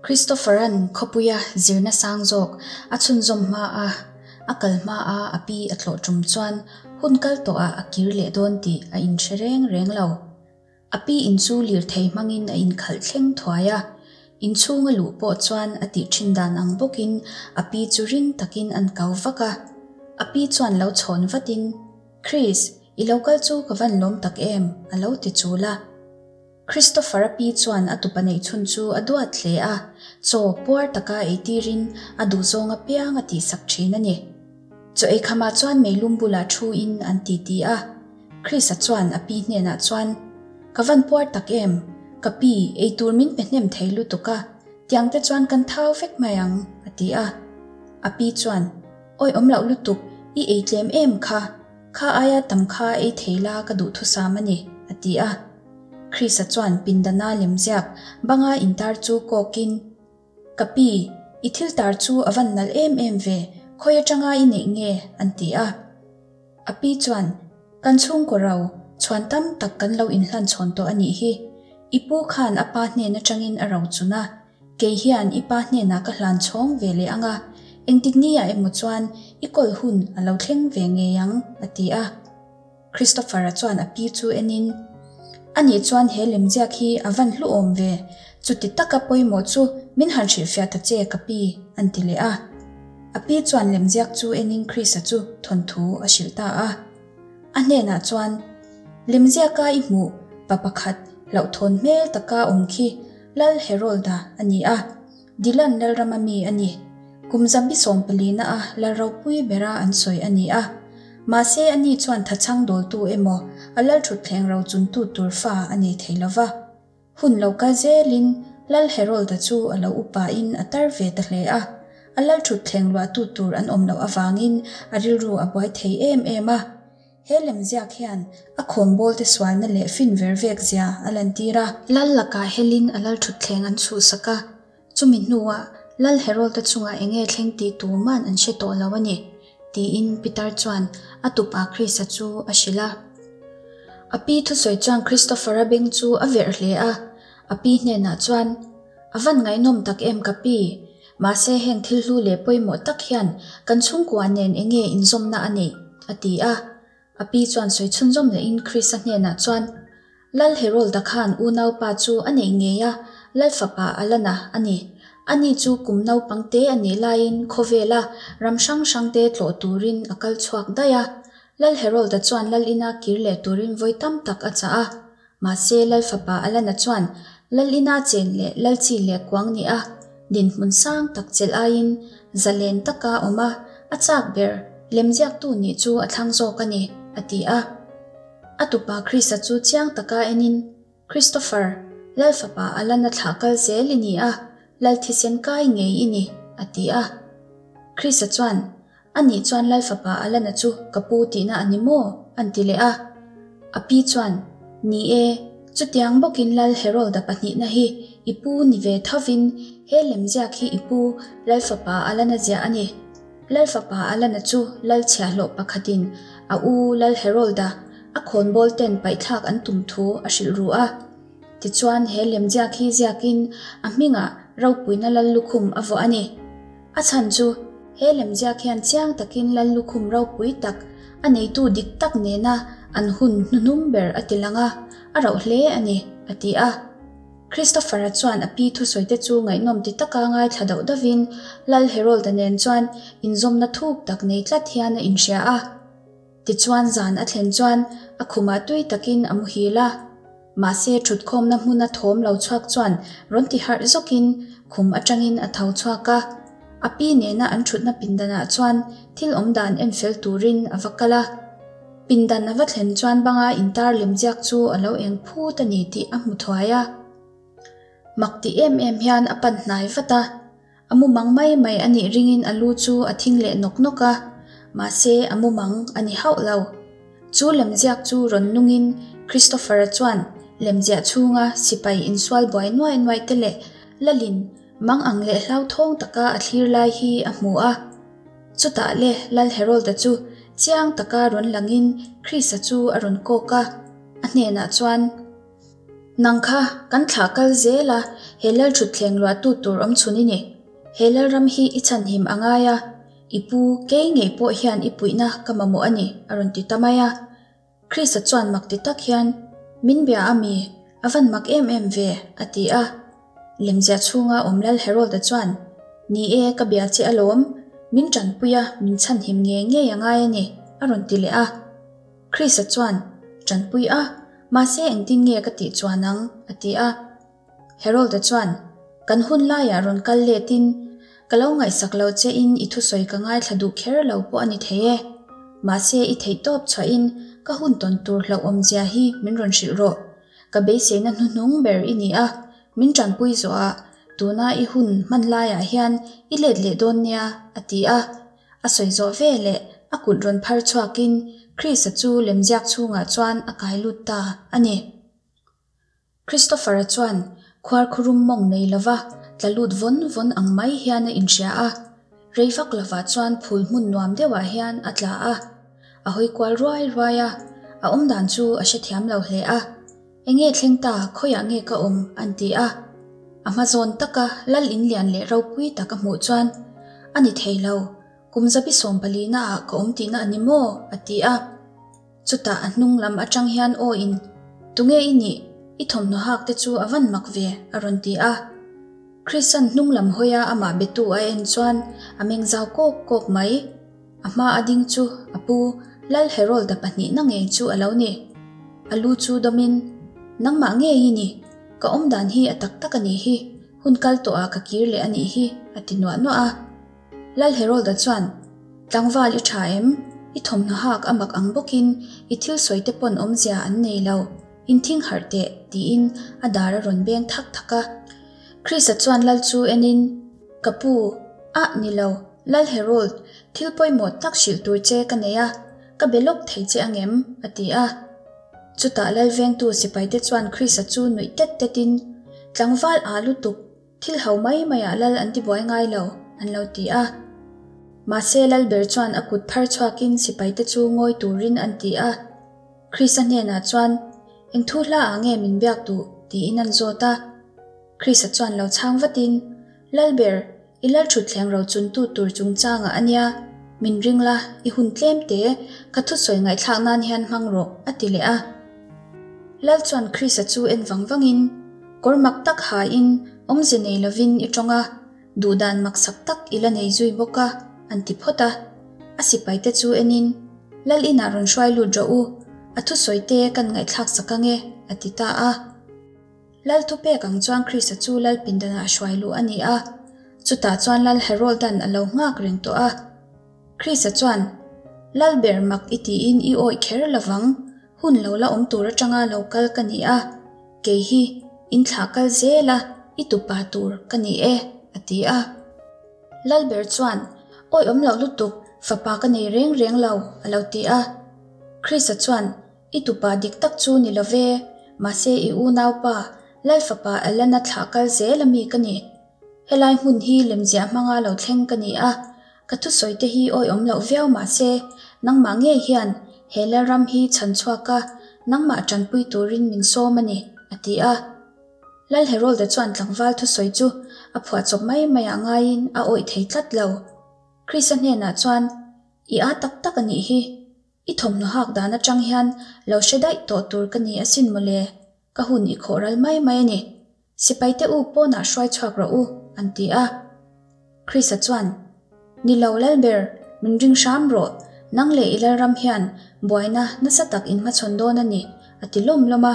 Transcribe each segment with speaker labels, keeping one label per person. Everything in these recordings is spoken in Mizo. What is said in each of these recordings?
Speaker 1: Christopher-a'n khawpuia zirna sang zawk a chhunzawm hma a, a kal hma a a pi a tlawh tum chuan hun kal tawhah a kir leh dawn tih a inhre reng reng lo. A pi in chu lirthei hmangin a inkhalh thleng thuai a, inchhung a luh pawh chuan a tih thin dan ang bawkin a pi chu ring takin an kau vak a. A pi chuan lo chhawn vatin, Chris, i lo kal chu ka van lawm tak em? a lo ti chul a. Christopher-a pi chuan a tupa neih chhun chu a duat hle a, chaw puar taka ei tirin a duhzawng apiang a tihsak thin a ni. Chaw ei khamah chuan meilum bulah thu in an titi a. Chris-a chuan a pi hnenah chuan, Ka van puar tak em? Ka pi, ei tur min pe hnem thei lutuk a, tiang te chuan kan thau vek mai ang, a ti a. A pi chuan, Awi awm loh lutuk, i ei tlem em kha? Kha aia tam kha ei thei la ka duhthusam a ni, a ti a. Chris-a chuan pindana lemziak banga intar chu kawkin, Ka pi, i thil tar chu a van nalh em em ve, khawi atanga i neih nge? an ti a. A pi chuan, Kan chhungkaw ro, chhuan tam tak kan lo inhlan chhawn tawh a nih hi. I pu khan a pa hnen atangin a ro chun a, kei hian i pa hnenah ka hlan chhawng ve leh ang a, engtik niah emaw chuan i kawl hun a lo thleng ve ngei ang, a ti a. Christopher-a chuan a pi chu enin, Anih chuan he lemziak hi a van hluawm ve, chuti taka pawimawh chu min han hrilhfiah ta che ka pi, an ti leh a. A pi chuan lemziak chu enin Chris-a chu thawnthu a hrilh ta a. A hnenah chuan, Lemziaka i hmuh pa pakhat hlauhthawn hmel taka awm khi Lal Herolda a ni a. Dylan Lalrama mi a ni. Kum zabi sawmpalina a lal ropui bera an sawi a ni a. Mahse ani chuan thachhang dawltu emaw a lal thutthleng ro chuntu tur fa a nei thei lo va. Hun lo kal zelin Lal Herolda chu a lo upain a tar ve ta hle a. A lal thutthleng luahtu tur an awm loh avangin a rilru a buai thei em em a. He lemziak hian a khawnbawlte sualna leh fin ver vek zia a lantir a. Lal lakah helin a lal thutthleng an chhuhsak a, chumi hnuah Lal Herolda chungah eng nge thleng tih tuman an hre tawh lo a ni, tiin Peter chuan a tupa Chrisa chu a hrilh a. A pi thusawi chuan Christopher-a beng chu a verh hle a, a pi hnenah chuan, A van ngaihnawm tak em ka pi? Mahse heng thil hlu leh pawimawh tak hian kan chhungkua nen eng nge inzawmna a neih? a ti a. A pi chuan sawi chhunzawm lehin Chris-a hnenah chuan, Lal Herolda khan unaupa chu a neih ngei a, Lal fapa a la na a ni. Ani chu kum naupang te a nih laiin khawvela ram hrang hrang te tlawh turin a kal chhuak daih a. Lal Herolda chuan Lal ina kir leh turin vawi tam tak a chah a. Mahse, Lal fapa Alana chuan Lal ina chen leh Lal chi leh kuang nih a dinhmun sang tak chelh aiin zalen taka awm a, a chak ber lemziaktu nih chu a thlang zawk a ni, a ti a. A tupa Chrisa chu chiang taka enin, Christopher, Lal fapa Alana thlah kal zel i ni a, Lal thisen kai ngei i ni, a ti a. Chrisa chuan, Anih chuan Lal fapa Alana chu ka pu tihna a ni maw? an ti leh a. A pi chuan, Ni e, chutiang bawkin Lal Herolda pahnihna hi i pu ni ve thovin he lemziak hi i pu Lal fapa Alana ziah a ni. Lal fapa Alana chu Lal chhiahhlawh pakhatin a u Lal Herolda a khawnbawl ten paihthlak an tum thu a hrilh ru a. Tichuan he lemziak hi ziakin a hmingah ropuina Lal lukhum a vuah a ni. A chhan chu, he lemziak hian chiang takin Lal lukhum ropui tak, a neitu dik tak nena an hun hnuhnung ber a ti lang a, a rauh hle a ni, a ti a. Christopher-a chuan a pi thusawite chu ngaihnawm ti taka ngaithla dauh dauhin Lal Herolda nen chuan inzawmna thuk tak nei tlat hian a inhria a. Tichuan zan a thlen chuan a khumah tui takin a muhil a. Mahse thutkhawmna hmuna thawm lo chhuak chuan rawn ti harh zawkin khum atangin a tho chhuak a. A pi nena an thutna pindanah chuan thil awmdan en fel turin a va kal a. Pindan a va thlen chuan banga intar lemziak chu a lo eng phut a ni tih a hmu thuai a. Mak ti em em hian a pan hnai vat a. A mumang mai mai a nih ringin a lu chu a thing leh nawk nawk a, mahse a mumang a ni hauh lo. Chu lemziak chu rawn nungin Christopher-a chuan lemziah chhunga sipai insual buai nuai nuai te leh Lalin mang ang leh hlauthawng taka a thlir lai hi a hmu a. Chutah le Lal Herolda chu chiang taka rawn langin Chrisa chu a rawn kawk a, a hnenah chuan. Nang kha kan thlah kal zel a, he lalṭhutthleng luahtu tur awm chhun i ni. He lalram hi i chhanhim a ngai a, i pu kei ngei pawh hian i puihna ka mamawh a ni, a rawn ti ta mai a. Krista chuan mak ti tak hian, Min bia a mi, a van mak em em ve, a ti a. Lemziah chhunga awm Lal Harold-a chuan, Ni e, ka bia che alawm, min ṭanpui a, min chhanhim ngei ngei a ngai a ni, a rawn ti leh a. Krista chuan, Ṭanpui a, mahse engtin nge ka tih chuan ang? a ti a. Harold-a chuan, Kan hun laiah rawn kal letin, ka lo ngaihsak lo chein i thusawi ka ngaithla duh kher lo pawh a ni thei e. Mahse i theihtawp chhuahin ka hun tawn tur hlauhawmzia hi min rawn hrilh rawh. Ka beiseina hnuhnung ber i ni a, min ṭanpui zawhah tuna i hun hman laiah hian i let leh dawn nia, a ti a. A sawi zawh ve leh a kut rawn phar chhuakin Chris-a chu lemziak chhungah chuan a kai lut ta a ni. Christopher-a chuan khuarkhurum mawng nei lova tla lut vawn vawn ang mai hian a inhria a, rei vak lovah chuan phul hmun nuam deuhah hian a tla a. A hawi kual ruai ruai a, a awmdan chu a hrethiam lo hle a. Enge thleng ta, khawiah nge ka awm? an ti a. A hma zawn taka lal in lian leh ropui tak a hmuh chuan, A ni thei lo, kum zabi sawmpalina ah ka awm tihna a ni maw? a ti a. Chutah a hnung lam atang hian aw in, Tunge i nih? I thawmhnaw hak te chu a van mak ve, a rawn ti a. Chrisan hnung lam hawia amah betu a en chuan a meng zau kawk kawk mai. A hma a ding chu a pu Lal Herolda pahnihna ngei chu a lo ni. A lu chu dawmin, Nangmah ngei i ni, ka awm dan hi a tak tak a nih hi, hun kal tawhah ka kir leh a nih hi, a ti nuah nuah a. Lal Herolda chuan, Tlangval i tha em? I thawmhnaw hak a mak ang bawkin i thil sawi te pawn awmzia an nei lo, inthing harh teh, tiin a dar a rawn beng thak thak a. Krista chuan Lal chu enin, Ka pu, ah ni lo, Lal Herold, thil pawimawh tak hrilh tur che ka nei a, ka be lawk thei che angem? a ti a. Chutah Lal vengtu sipaite chuan Krista chu nuih tet tetin, Tlangval aa lutuk, thil ho mai maiah Lal an ti buai ngai lo, an lo ti a. Mahse Lal ber chuan a kut phar chhuakin sipaite chu ngawi turin an ti a. Krista hnenah chuan, Eng thu hla ah nge min biak duh? tiin an zawt a. Krista chuan lo chhang vatin, Lalber, i lalthutthleng rochuntu tur chungchangah a nia, min ring la, i hun tlem te, ka thusawi ngaihthlak nan hian hmang rawh, a ti leh a. Lal chuan Krista chu en vang vangin, Kawr mak tak hain, awmze nei lovin i tawng a, duhdan maksak tak i la nei zui bawk a, an ti phawt a. A sipaite chu enin, Lal inah rawn hruai lut rawh u, a thusawi te kan ngaihthlak sak ange, a ti ta a. Lal thupek ang chuan Krista chu Lal pindanah hruai luh a ni a, chutah chuan Lal Heroldan a lo nghak reng tawh a. Krista chuan, Lal ber mak i tiin i awih kher lovang, hun lo la awm tur atanga lo kal ka ni a, kei hi in thlah kal zel a, i tupa tur ka ni e, a ti a. Lal ber chuan, Awi awm loh lutuk, fapa ka nei reng reng lo, a lo ti a. Krista chuan, I tupa dik tak chu ni lo ve, mahse i unaupa, Lal fapa Elena thlah kal zel ami ka ni. Helai hmun hi lemziah hmanga lo thleng ka ni a, ka thusawi te hi awiawm loh viau mahse nangmah ngei hian he Lalram hi chhan chhuak a, nangmah tanpui turin min sawm a ni, a ti a. Lal Herolda chuan tlangval thusawi chu a phuahchawp mai maiah ngaiin a awih thei tlat lo. Krista hnenah chuan, I â tak tak a nih hi. I thawmhnaw hak dan atang hian lo hre daih tawh tur ka ni asin mawle, ka hun i khawh ral mai mai a ni. Sipaite u pawnah hruai chhuak rawh u, an ti a. Krista chuan, Ni lo Lalber, min ring hram rawh, nang leh i Lalram hian buaina nasa tak in hmachhawn dawn a ni, a ti lawm lawm a.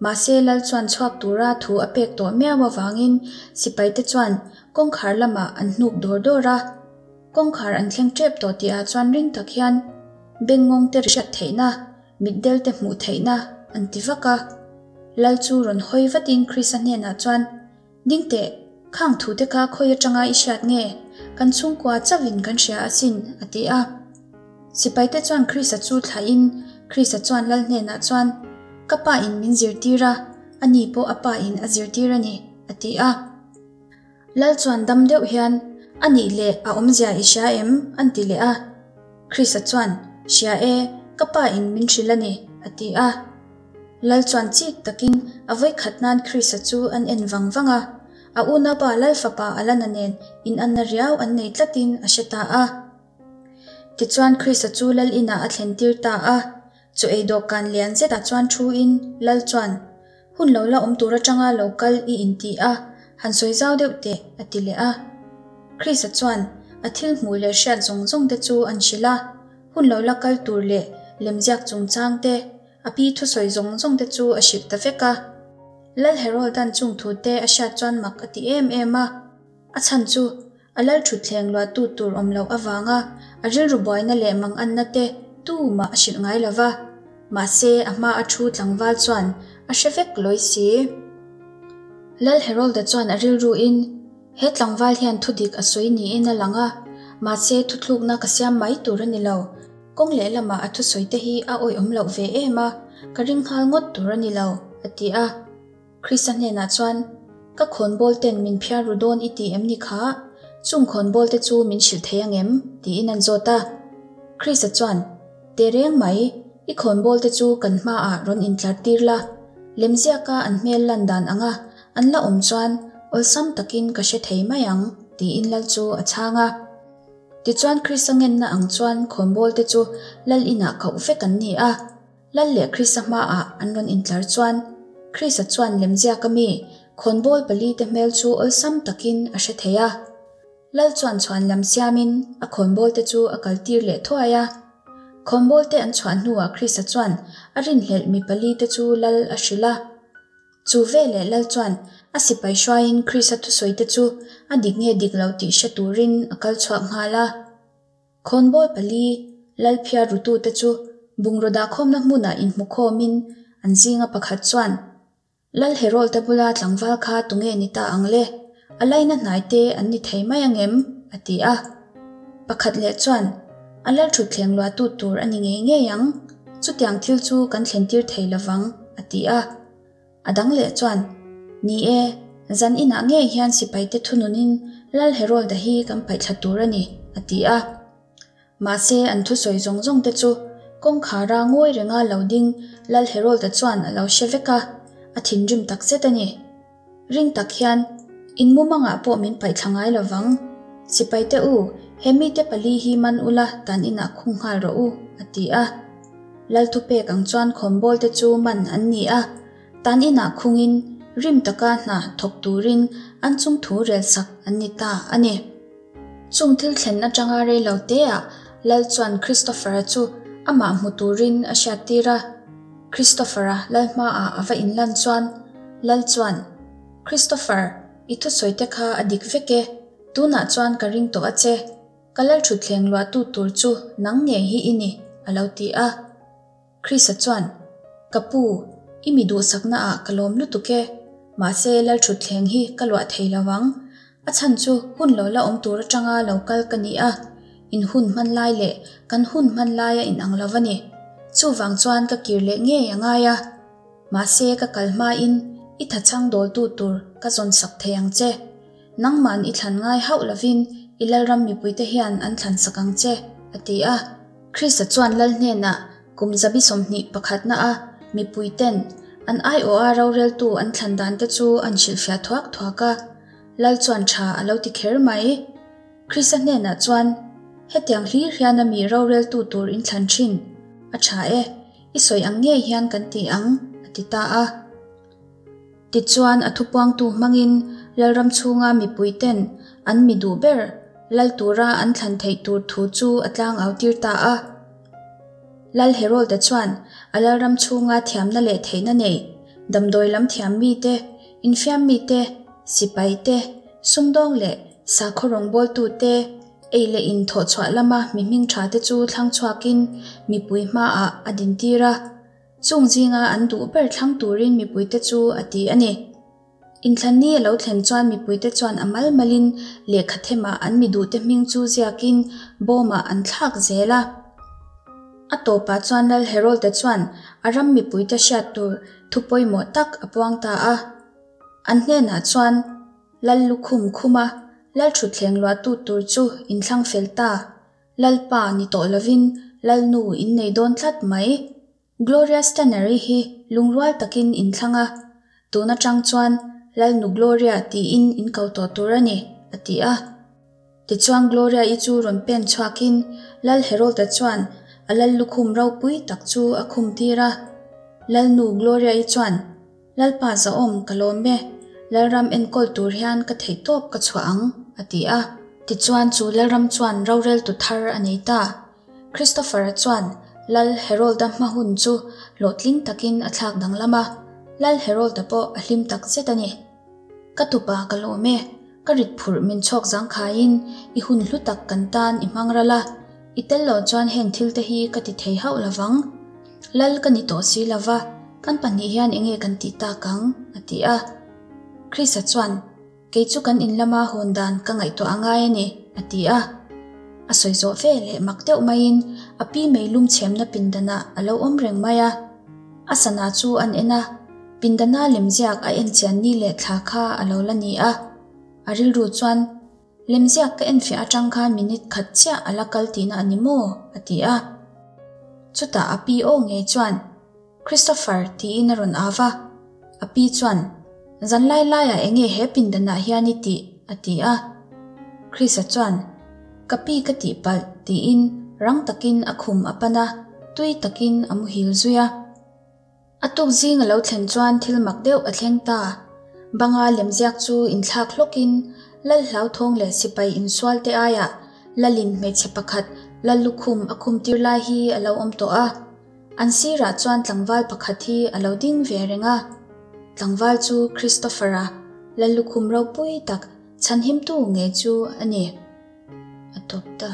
Speaker 1: Mahse Lal chuan chhuak tura thu a pek tawh miau avangin sipaite chuan kawngkhar lamah an hnuk dawr dawr a. Kawngkhar an thleng tep tawh tihah chuan ring tak hian bengngawng te hriat theihna, mitdel te hmuh theihna an ti vak a. Lal chu rawn hawi vatin Krista hnenah chuan, Ding teh, khang thu te kha khawi atanga i hriat nge? Kan chhungkua chauhin kan hria asin, a ti a. Sipaite chuan Krista chu thlahin Krista chuan Lal hnenah chuan, Ka pa in min zirtir a, ani pawh a pa in a zirtir a ni, a ti a. Lal chuan dam deuh hian, A nih leh a awmzia i hria em? an ti leh a. Krista chuan, Hria e, ka pa in min hrilh a ni, a ti a. Lal chuan chik takin a vawikhat nan Chris-a chu an en vang vang a, a unaupa Lal fapa Alana nen inanna riau an nei tlatin a hre ta a. Tichuan Chris-a chu Lal inah a thlen tir ta a, Chaw ei dawhkan lian zetah chuan thuin Lal chuan, Hun lo la awm tur atanga lo kal i inti a, han sawi zau deuh teh, a ti leh a. Chris-a chuan a thil hmuh leh hriat zawng zawng te chu an hrilh a, hun lo la kal tur leh lemziak chungchang te, a pi thusawi zawng zawng te chu a hrilh ta vek a. Lal Harold-a'n chung thu te a hriat chuan mak a ti em em a, a chhan chu A lal thutthleng luahtu tur awm loh avanga a rilru buaina leh manganna te tumah a hrilh ngai lo va, mahse a hma a thu tlangval chuan a hre vek lawi si. Lal Herolda chuan a rilruin, He tlangval hian thudik a sawi niin a lang a, mahse thuthlukna ka siam mai tur a ni lo. Kawng lehlamah a thusawi te hi a awihawm loh ve em a, ka ring nghal ngawt tur a ni lo, a ti a. Krista hnenah chuan, Ka khawnbawl ten min phiar ru dawn i ti em ni kha? Chung khawnbawl te chu min hrilh thei ang em? tiin an zawt a. Krista chuan, Teh reng mai, i khawnbawl te chu kan hmaah rawn intlar tir la. Lemziaka an hmel lan dan anga an la awm chuan awlsam takin ka hre thei mai ang, tiin lal chu a chhang a. Tichuan Krista ngenna ang chuan khawnbawl te chu lal inah koh vek an ni a. Lal leh Krista hmaah an rawn intlar chuan Krista chuan lemziaka mi khawnbawl palite hmel chu awlsam takin a hre thei a. Lal chuan chhuan lam siamin a khawnbawlte chu a kaltir leh thuai a. Khawnbawlte an chhuah hnuah Krista chuan a rinhlelh mi palite chu Lal a hrilh a. Chu veleh Lal chuan a sipai hruaiin Krista thusawite chu a dik nge dik lo tih hre turin a kal chhuak nghal a. Khawnbawl pali Lalphiar rutute chu bungraw dahkhawmna hmunah inhmukhawmin an zinga pakhat chuan, Lal Herold-a bula tlangval kha tunge ni ta ang le? A laina hnaite an ni thei mai ang em? a ti a. Pakhat leh chuan, A lal thutthleng luahtu tur a ni ngei ngei ang, chutiang thil chu kan thlentir thei lovang, a ti a. A dang leh chuan, Ni e, zan inah ngei hian sipaite thununin Lal Herolda hi kan paihthla tur a ni, a ti a. Mahse, an thusawi zawng zawng te chu kawngkhara ngawi renga lo ding Lal Herolda chuan a lo hre vek a, a thinrim tak zet a ni. Ring tak hian, In mumangah pawh min paihthla ngai lo vang. Sipaite u, he mite pali hi man ula tan inah khung nghal rawh u, a ti a. Lal thupek ang chuan khawnbawl te chu man an ni a, tan inah khungin rim taka hna thawk turin an chung thu rel sak an ni ta a ni. Chung thil thlen atanga rei lo teah Lal chuan Christopher-a chu amah hmu turin a hriattir a. Christopher-a Lal hmaah a va inlan chuan Lal chuan, Christopher, i thusawi te kha a dik vek e, tunah chuan ka ring tawh a che. Ka lal thutthleng luahtu tur chu nang ngei hi i ni, a lo ti a. Krista chuan, Ka pu, i mi duhsakna ah ka lawm lutuk e. Mahse lal thutthleng hi ka luah thei lo ang. A chhan chu hun lo la awm tur atanga lo kal ka ni a, in hun hman lai leh kan hun hman lai a inang lo a ni. Chuvang chuan ka kir leh ngei a ngai a. Mahse ka kal hmain i thachhang dawltu tur ka zawn sak thei ang che. Nangman i thlan ngai hauh lovin i Lalram mipuite hian an thlan sak ang che, a ti a. Krista chuan Lal hnenah kum zabi 21 pakhatna a mipuiten an aiawha roreltu an thlan dante chu an hrilhfiah thuak thuak a. Lal chuan tha a lo ti kher mai. Krista hnenah chuan, Hetiang hlir hian a mi roreltu tur in thlan thin. A tha e, i sawi ang ngei hian kan ti ang, a ti ta a. Tichuan a thupuangtu hmangin Lalram chhunga mipuiten an mi duh ber Lal tura an thlan theih tur thu chu a tlangau tir ta a. Lal Herolda chuan a Lalram chhunga thiamna leh theihna nei, damdawi lam thiam mite, infiam mite, sipai te, sumdawng leh sakhaw rawngbawltu te, ei leh in thawhchhuah lama mi hming tha te chu thlang chhuakin mipui hmaah a dintir a. Chung zinga an duh ber thlang turin mipuite chu a ti a ni. Inthlanni a lo thlen chuan mipuite chuan a mal malin lehkha themah an mi duhte hming chu ziakin bawmah an thlak zel a. A tawpah chuan Lal Herolda chuan a ram mipuite hriat tur thu pawimawh tak a puang ta a. An hnenah chuan Lal lukhum khuma Lal thutthleng luahtu tur chu inthlang fel ta. Lalpa ni tawh lovin Lalnu in nei dawn tlat mai. Gloria Stannery hi. lungrual takin in thlang a, tun atang chuan Lalnu Gloria tiin in ko tawh tur a ni, a ti a. Tichuan Gloria-i chu rawn pen chhuakin Lal Harold-a chuan a lal lukhum ropui tak chu a khum tir a. Lalnu Gloria-i chuan, Lalpa zahawm ka lawm e, Lalram enkawl tur hian ka theihtawp ka chhuah ang, a ti a. Tichuan chu Lalram chuan roreltu thar a nei ta. Christopher-a chuan Lal Harold-a hma hun chu hlawhtling takin a thlak danglam a, Lal Harold-a pawh a hlim tak zet a ni. Ka tupa ka lawm e, ka rit phurh min chhawk zangkhaiin i hun hlu tak kan tan i hmang ral a, i tel lo chuan heng thil te hi ka ti thei hauh lovang. Lal ka ni tawh si lova, kan pahnih hian enge kan tih tak ang? a ti a. Chrisa chuan, Kei chu kan in lama hawn dan ka ngaihtuah a ngai a ni, a ti a. A sawi zawh ve leh mak deuh maiin a pi meilum chhemna pindanah a lo awm reng mai a. A sana chu an en a, pindana lemziak a en chian ni leh thla kha a lo la ni a. A rilru chuan, Lemziak ka enfiah atang khan minute khat chiah a la kal tihna a ni maw? a ti a. Chutah a pi aw ngei chuan, Christopher tiin a rawn au a. A pi chuan, Zan lai laiah eng nge he pindanah hian i tih? a ti a. Chris-a chuan, Ka pi ka tih palh tiin rang takin a khum a pan a, tui takin a muhil zui a. A tuk zing a lo thlen chuan thil mak deuh a thleng ta. Banga lemziak chu inthlak hlawkin Lal hlauthawng leh sipai insual te aiah Lalin hmeichhe pakhat Lal lukhum a khum tir lai hi a lo awm tawh a. An sirah chuan tlangval pakhat hi a lo ding ve reng a. Tlangval chu Christopher-a, Lal lukhum ropui tak chhanhimtu ngei chu a ni. A tawp ta.